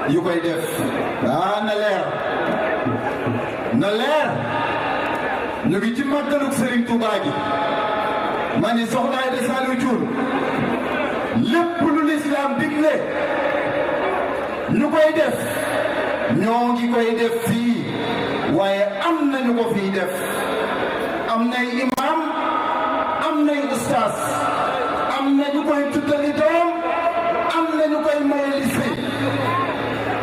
yu koy def na leer na leer ñu ngi ci màggalug Serigne Touba gi ma ni Soxna Aïda Saliou Thioune lépp lu lislaam digle ñu koy def ñoo ngi koy def fii waaye am nañu ko fii def am nay imam am nay ustaas am nañu koy tuddali doom am nañu koy maye lisi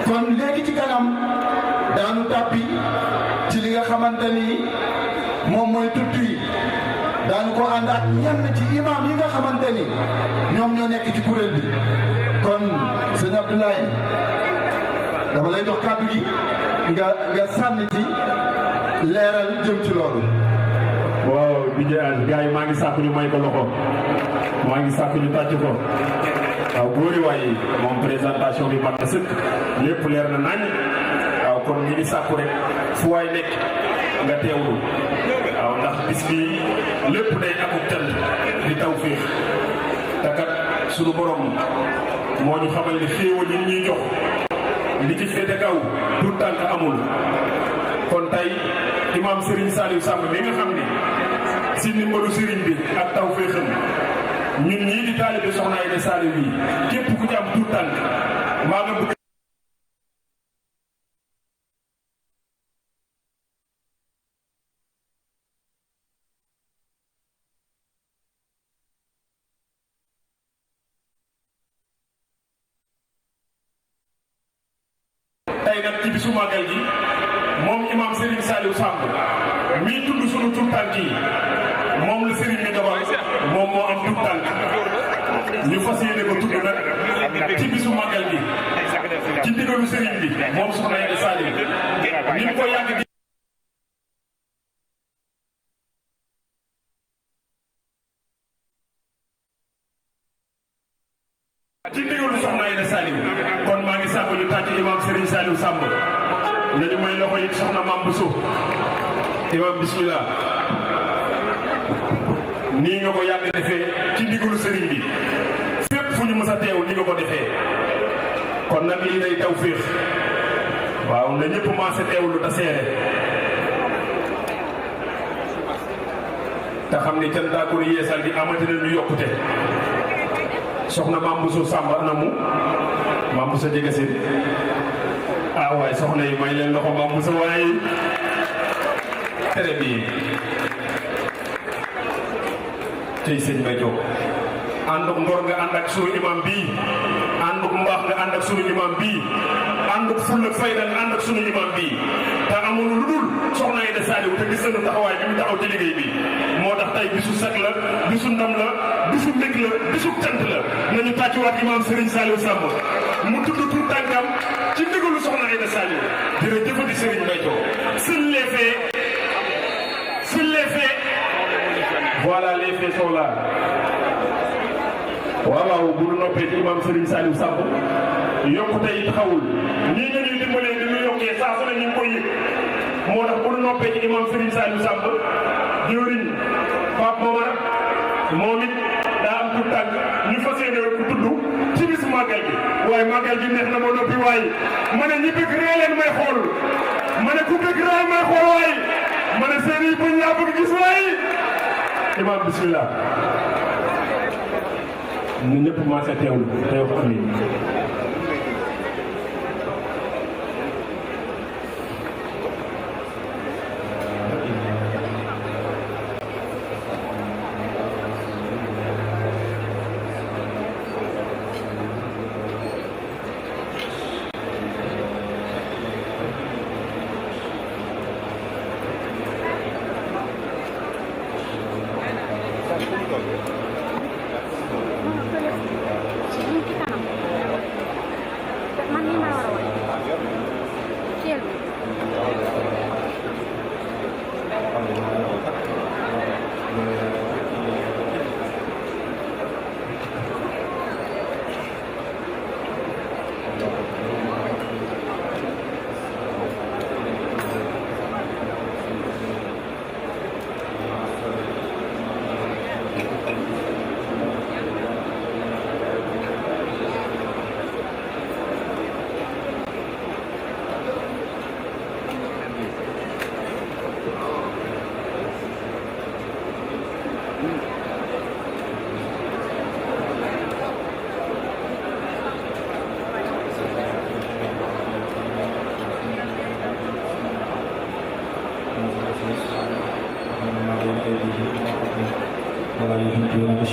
kon léegi ci kanam daanu tàppi ci li nga xamante ni moom mooy tudd yi daanu ko ànd ak ñenn ci imam yi nga xamante ni ñoom ñoo nekk ci kuréel bi kon sëñ Abdoulaye dama lay jox kàddu gi nga sànni ci leeral jëm ci loolu. waaw bi gars yi maa ngi sàkku ñu may ko loxo maa ngi sàkku ñu tàcc ko waaw góori waaye moom présentation bi mat na sëkk lépp leer na nañ waaw kon ñi ngi sàkku rek fu waay nekk nga teewlu waaw ndax bis bi lépp day akub tel di taw féex te kat suñu borom moo ñu xamal ni xéewal yi ñuy jox li ci féete kaw tout tànk amul kon tey imam Serigne Saliou Samb mi nga xam ni si ndimbalu Serigne bi ak taw féexam ñun ñii di taalibe Soxna Aïda Saliou bi képp ku ci am tout tànk maa nga bëgg tey nag ci bisu màggal gi moom imam Serigne Saliou Samb mii tudd sunu tur tànk yi moom la Serigne bi dogal moom moo am tur tànk ñu fas yéene ko tudd nag ci bisu màggal gi ci ndigalu Serigne bi moom Soxna Aïda Saliou ni mu ko yàgg di ci ndigalu Soxna Aïda Saliou kon maa ngi sàkku ñu tàcc imam Serigne Saliou Samb nañu may loxo it soxna Mame Bousso imam bismillah nii nga ko yàgg defee ci ndigalu Serigne bi fépp fu ñu mës a teew ni nga ko defee kon nag lii day taw féex waaw na ñëpp maase teewlu ta seere te xam ni cantaakuru yeesal gi amati na ñu yokkute soxna Mame Bousso Samb na mu Mame Bousso jege si waaye soxna yi may leen loxo Mame Bousso waaye très bien tey sëñ Bay Diop ànduk ngor nga ànd ak sunu imam bii ànduk mbaax nga ànd ak sunu imam bii ànduk fulla fayda nga ànd ak sunu imam bii te amul lu dul Soxna Aïda Saliou te gis nañu taxawaay bi mu taxaw ci liggéey bi moo tax tey bisu set la bisu ndam la bisu mbég la bisu cant la nañu tàccuwaat imam Serigne Saliou Samb mu tudd tur tànkam ci ndigalu Soxna Aïda Saliou jërëjëfati Serigne Bay Diop s'il les fait voilà les faits sont là waaw bu ñu noppee ci imam Serigne Saliou Samb yokkute yi taxawul nii nga ñuy dimbalee di ñu yokkee saa su ne ñu ngi koy yëg moo tax bu ñu noppee ci imam Serigne Saliou Samb jëwriñ Pape Momar moom it daa am tout tànk ñu fas yéene ku tudd ci bis màggal gi waaye màggal gi neex na ma noppi waaye ma ne ñi bëgg ree leen may xool ma ne ku bëgg ree may xool waaye ma ne seen yi buñ laa bëgg gis waaye imam bismillah ñu ñëpp maase teewlu te wax amiin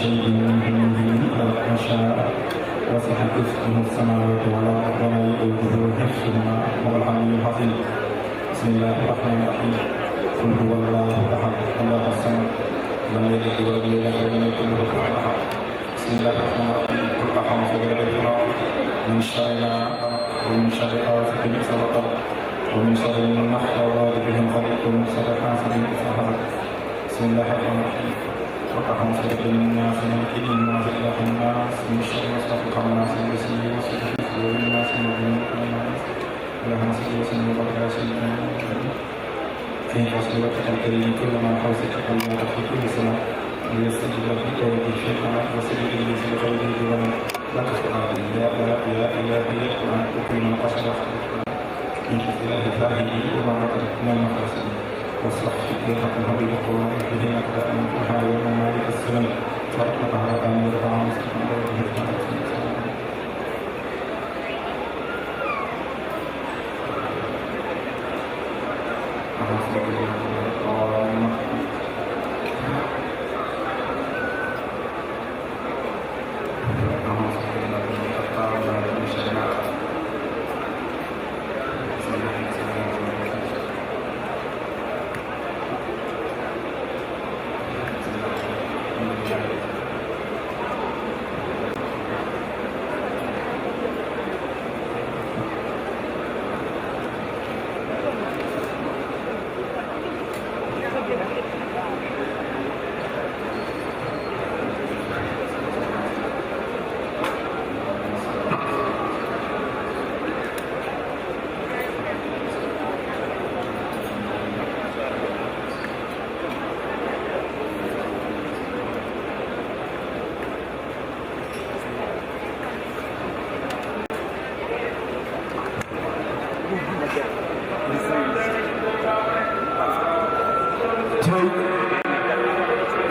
شيء منه ما شاء وسع كرسيه السماوات والأرض ولا يؤوده حفظهما وهو العلي العظيم بسم الله الرحمن الرحيم قل هو الله أحد الله الصمد لم يلد ولم يولد ولم يكن له كفوا أحد بسم الله الرحمن الرحيم قل أعوذ برب الفلق من شر ما خلق ومن شر غاسق إذا وقب ومن شر النفاثات في العقد ومن شر حاسد إذا حسد بسم الله الرحمن الرحيم وأعوذ برب الناس ملك الناس إله الناس من شر وسوسة الخناس الذي يوسوس في صدور الناس من الناس اللهم صل وسلم وبارك على سيدنا محمد في رسولك الكريم كلما حوزت الله في كل سنة ليستجب في قوله الشيطان وسجد ليس بخيره بولا لا تشكر يا إلهي وأن تكون قصد من الله الفاهي وما رأيت من مقصد واصلح فكرة الحبيب القرآن بهنا كتاب من فيها يوم مالك السلام فرقنا على أمير العام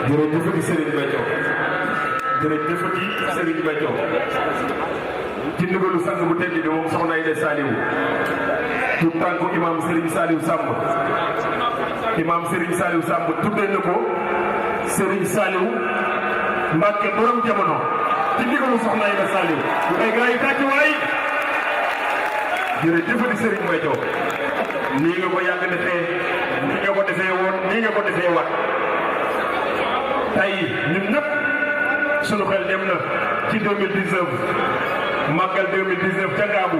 jërëjëfati Serigne Béthio jërëjëfati Serigne Béthio ci ndigalu sang bu tedd bi moom soxna Aïda Saliou tout tànku imam Serigne Saliou Samb imam Serigne Saliou Samb tuddee na ko Serigne Saliou Mbacke borom jamono ci ndigalu soxna Aïda Saliou ay gars yi tàcc waay jërëjëfati Serigne Béthio nii nga ko yàgg defee nii nga ko defee woon nii nga ko defee waat tey ñun ñëpp sunu xel dem na ci 2019 màggal 2019 ca Ngaabu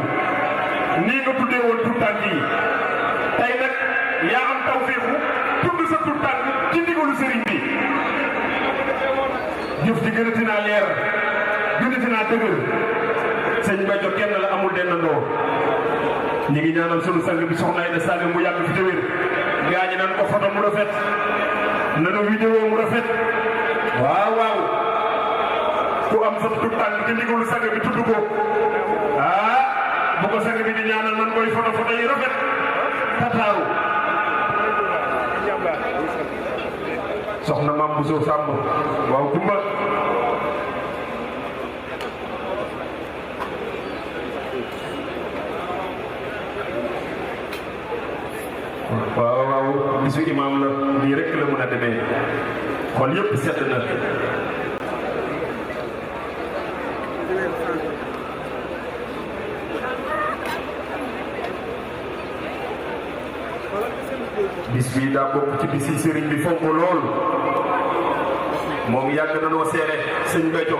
nii nga tuddee woon tout tànk yi tey nag yaa am tawfeexu tudd sa tout tànk ci ndigalu sëriñ bi jëf ji gënati naa leer gënati naa dëgër sëñ Béthio kenn la amul dendandoo ñi ngi ñaanal sunu sang bi soxna Aïda Saliou mu yàgg fi te wér gaa ñi nan ko photo mu rafet nanu vidéo mu rafet waaw waaw ku am sa tout tànk ci ndigalu sang bi tudd ko bu ko sang bi di ñaanal man koy photo yi rafet tataaru soxna Mame Bousso Samb waaw kumba waaw waaw bisu imam la nii rek la mën a demee xol yëpp sedd na bis bii daa bokk ci bis yi sëriñ bi fonk lool moom yàgg na noo seere sëñ Béthio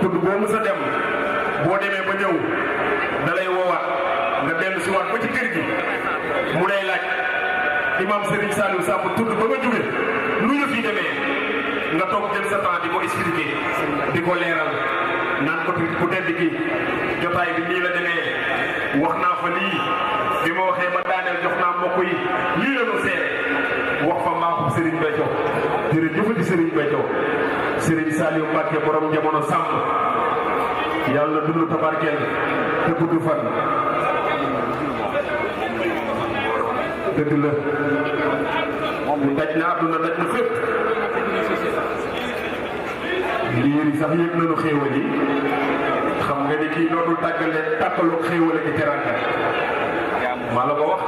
tudd boo mës a dem boo demee ba ñëw da lay woowaat nga dellu si waat ba ci kër gi mu lay laaj imam Serigne Saliou Samb tudd ba nga jóge lu ñu fi demee nga toog jël sa temps di ko expliquer di ko leeral naan ko ku tedd ki jotaay bi nii la demee wax naa fa lii bi ma waxee ba daaneel jox naa mbokk yi lii la ñu seere wax fa mbaaxum Serigne Béthio jërëjëfati Serigne Béthio Serigne Saliou Mbacke borom jamono Samb yàlla dund tabarkeel te gudd fan dëgg la daj na àdduna daj na fépp liir yi sax yëg nañu xéewal yi xam nga ni kii loolu tàggale tàkkaloo xéewal ak teranga maa la ko wax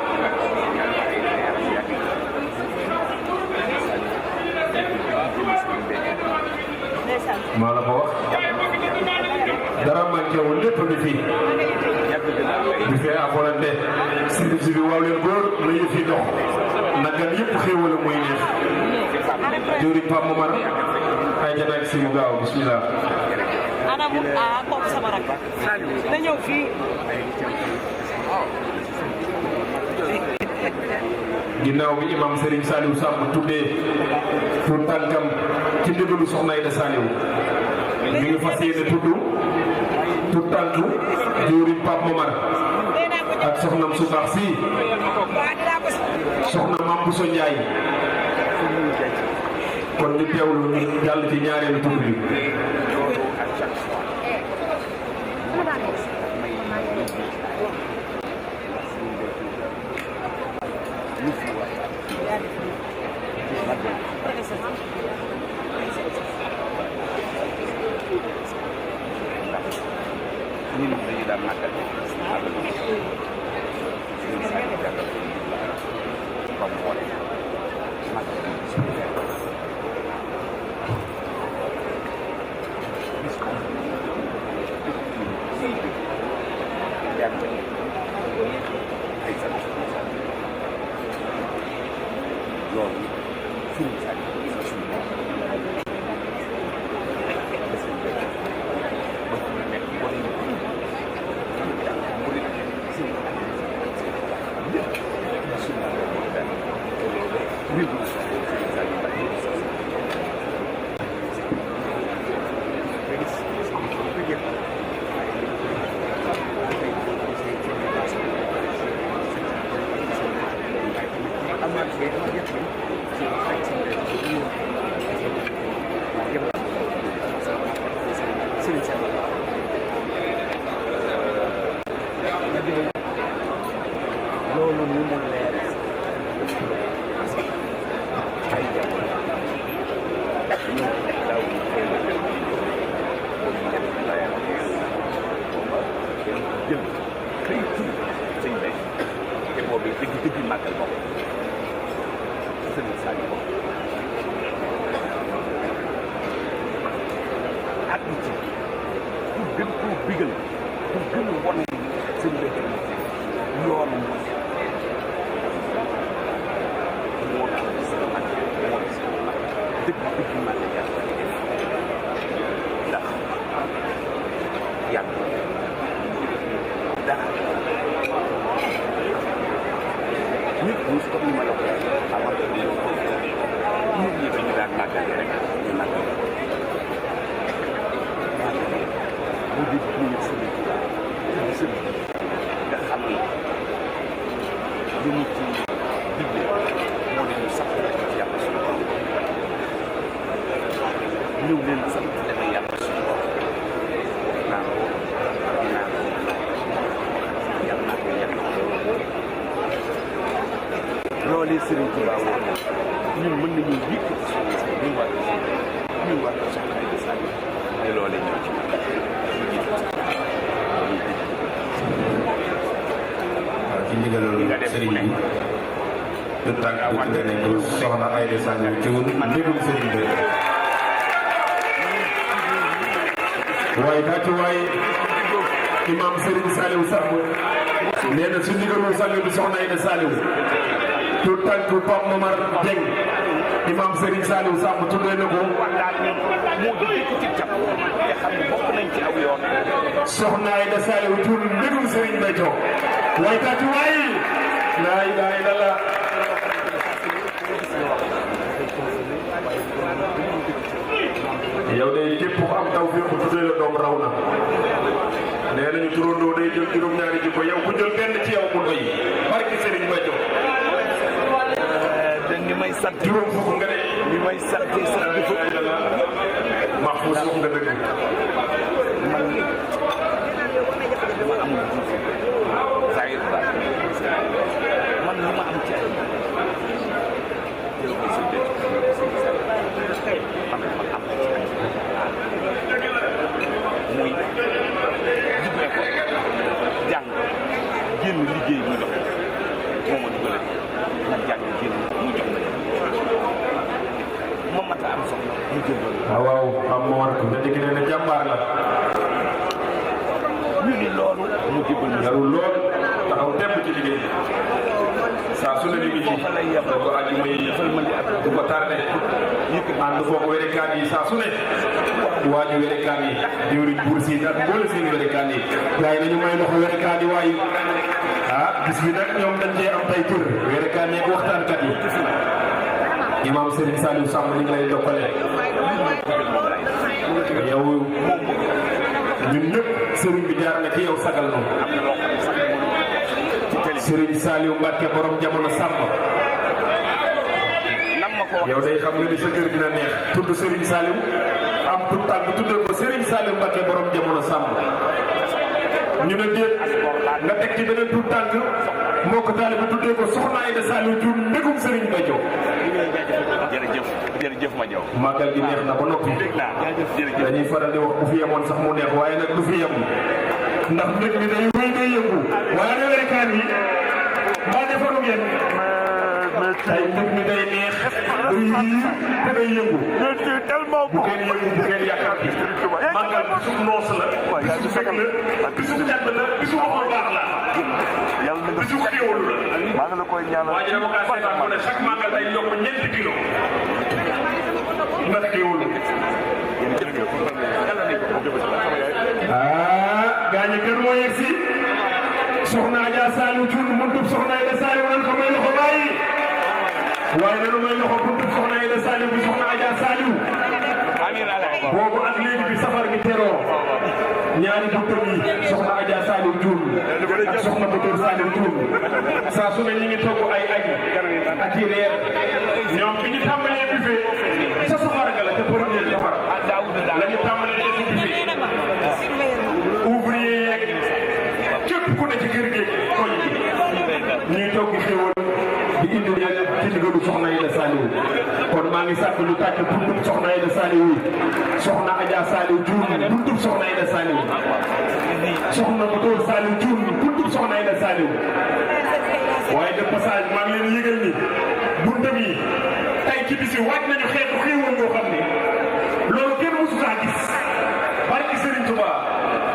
maa la ko wax dara manqué wul lépp ngi fii di fee afolante service bi waaw leen góor la yëf yi dox naggan yëpp xéewal mooy neex jëwriñ Pape Momar ay janaak si mu gaaw bismillah ana mu kooku sama rak na ñëw fii ginnaaw bi imam Serigne Saliou Samb tuddee pour tànkam ci ndigalu soxna Aïda Saliou mi ngi fas yéene tudd pour tànku jëwriñ Pape Momar ak soxnam su baax si soxna Mame Bousso Ndiaye kon ñu teewlu ñu jàll ci ñaareelu tudd bi soxna Aïda Saliou Thioune ndégum Serigne bi waaye tàccu waaye imam Serigne Saliou Samb nee na su ndigalul Saliou bi soxna Aïda Saliou tout tànku Pape Momar Dieng imam Serigne Saliou Samb tuddee na ko soxna Aïda Saliou Thioune ndégum Serigne Béthio waaye tàccu waaye laa ilaaha illallah yow de képp ku am taw bi ku tuddee la doom raw na nee nañu turandoo day jël juróom-ñaari jikko yow ku jël benn ci yow mu doy barki Serigne Béthio ni may sant juróom fukk nga de ni may sant sax di fukk Mahfouz wax nga dëgg man dama am zahir ba man lu ma am ci ay muy jubee ko jàng génn liggéey mu jox moo ma dugal ma jàng génn mu jox ma mat a am soxla mu jël waaw am Momar nga dégg ne jàmbaar la ñu ni loolu mu dimbali jarul lool taxaw temb ci liggéey saa su ne ñu ngi ci ko aji may du ko tardé ànd foog werekaan yi saa su ne waaju werekaan yi diwriñ buur si ak mboole seen werekaan yi gars yi nañu may loxo werekaan yi waaye bis bi nag ñoom dañ cee am tay tur werekaan yeeg waxtaankat yi imam Serigne Saliou Samb ñu ngi lay dokkale yow ñun ñëpp Serigne bi jaar na ci yow sagal noonu Serigne Saliou Mbacke borom jamono Samb yow day xam nga ni sa kër dina neex tudd Serigne Saliou am tout tànk tuddee ko Serigne Saliou Mbacke borom jamono Samb ñu ne déet nga teg ci beneen tout tànk moo ko taalibe tuddee ko Soxna Aïda Saliou Diouf mbégum Serigne Béthio. jërëjëf ma jaw màggal gi neex na ba noppi dañuy faral di wax bu fi yemoon sax mu neex waaye nag du fi yem ndax mbég mi day wéy day yëngu waaye rewerekaan yi mbaa defaru ngeen ay mbég mi day neex te day yëngu bu kenn yëngu bu kenn yàqal bi màggal bisu noos la bisu fekk la bisu jàpp la bisu waxoon baax la bisu xéewal la waa ji dama kaa seetaan mu ne chaque màggal day yokk 20 kilos ndax xéewal gaañu kër moo yegg si Soxna Adja Saliou Thioune buntub Soxna Aïda Saliou nan ko may loxo bàyyi waaye nanu may loxo buntub Soxna Aïda Saliou bi Soxna Adja Saliou boobu ak léegi bi safar gi teroo ñaari buntam yi Soxna Adja Saliou Thioune ak Soxna Bator Saliou Thioune saa su ne ñu ngi togg ay añ ak i reer ñoom bi ñu tàmbalee buffet sa safar ga la ca premier safar la ñu tàmbalee defi buffet ouvrier yeeg képp ku ne ci kër gi koñ bi ñuy togg xéwal di indi leen ci ndigalu Soxna Aïda Saliou kon maa ngi sàkk lu tàkk buntub Soxna Aïda Saliou Soxna Adja Saliou Thioune buntub Soxna Aïda Saliou Soxna Bator Saliou Thioune buntub Soxna Aïda Saliou waaye de passage maa ngi leen yëgal ni buntam yi tey ci bisi waaj nañu xeetu xéewal boo xam ne loolu kenn mësu kaa gis barki Serigne Touba